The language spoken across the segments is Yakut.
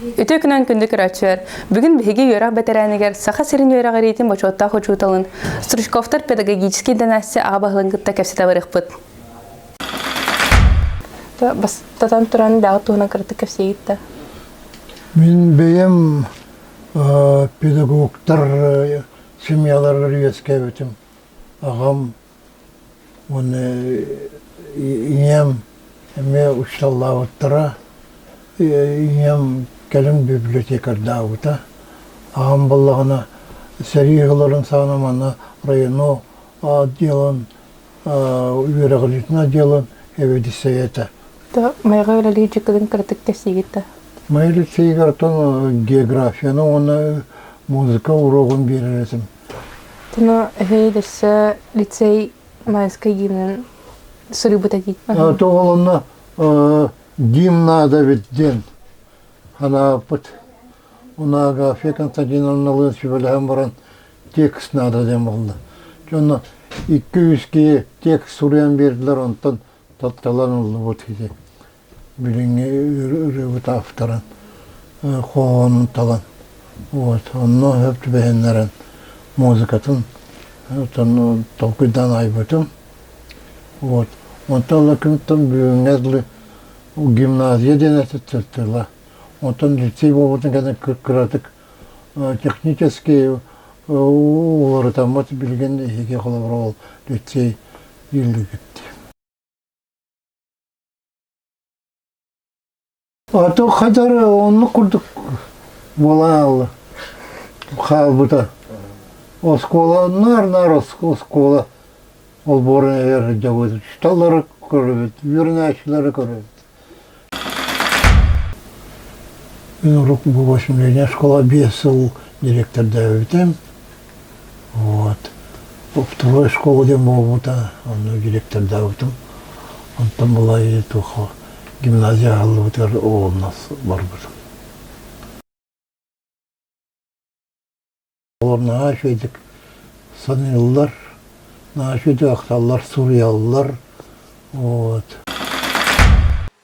Үтүө күнэн күндү көрөөччүлэр! Бүгүн биһиги үөрэх бэтэрээнигэр Саха сирин үөрэҕириитин бочуоттаах учууталын Стручковтар педагогический династия аҕа баһылыгын кытта кэпсэтэ барыахпыт. Бастатан туран бэҕэ туһунан кыратык кэпсиигит да? Мин бэйэм педагогтар семьяларыгар үөскээбитим. Аҕам уонна ийэм эмиэ учууталлаабыттара. Ийэм кэлин библиотекардаабыта. Аҕам буоллаҕына сэрии сылларын саҕана манна районо отделын үөрэҕириитин отделын эбэдиссэйэ этэ. Майга үлэлиир дьыккытын кыратык кэпсиигит да? Майа лицейигэр оттон географияны уонна музыка уруогун биэрэр этим. Туну эһиги өссө лицей майскай гимнин суруйбута дии. Тоҕолонно гимн наада эбит диэн санаабыппыт. Уна Агафья Константиновналыын сүбэлэһэн баран текст наада диэн буолла. Дьонно 200 киһи текст суруйан биэрдилэр, онтон талан ыллыбыт ити. Билиҥҥи ырыабыт авторын хоһоонун талан вот онно сөп түбэһиннэрэн музыкатын оттон толкуйдаан айбытым. Вот онтон ыла күнтэн бүгүҥҥэ дылы гимназия диэн этиттэртила. Онтон лицей буолбутун кэннэ кыратык технически уларытаммыт билигин эһиги холобура ол лицей дииллигит. А то хатар оннук курдук буолан хаалбыта. Оскуола наар-наар оскуола олбуорун эбэр дьабыт. Учууталлары көрөбүт, үөрэнээччилэри көрөбүт. Мин урут бу восьмилетняя школа 5 сыл директордээбитим. Вот. Второй школа диэн буолбута, онно директордаабытым. Онтон была туох гимназия аһыллыбытыгар оҕолонос барбытым. Олор наһаа үчүгэйдик саныыллар, наһаа үчүгэйдик ахталлар, суруйаллар. Вот.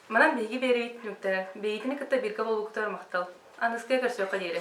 Манан биһиги биэрэбит түмүктэнэр. Бэйиитини кытта бииргэ буолбуккутугар махтал. Аныскыга көрсүөххэ диэри.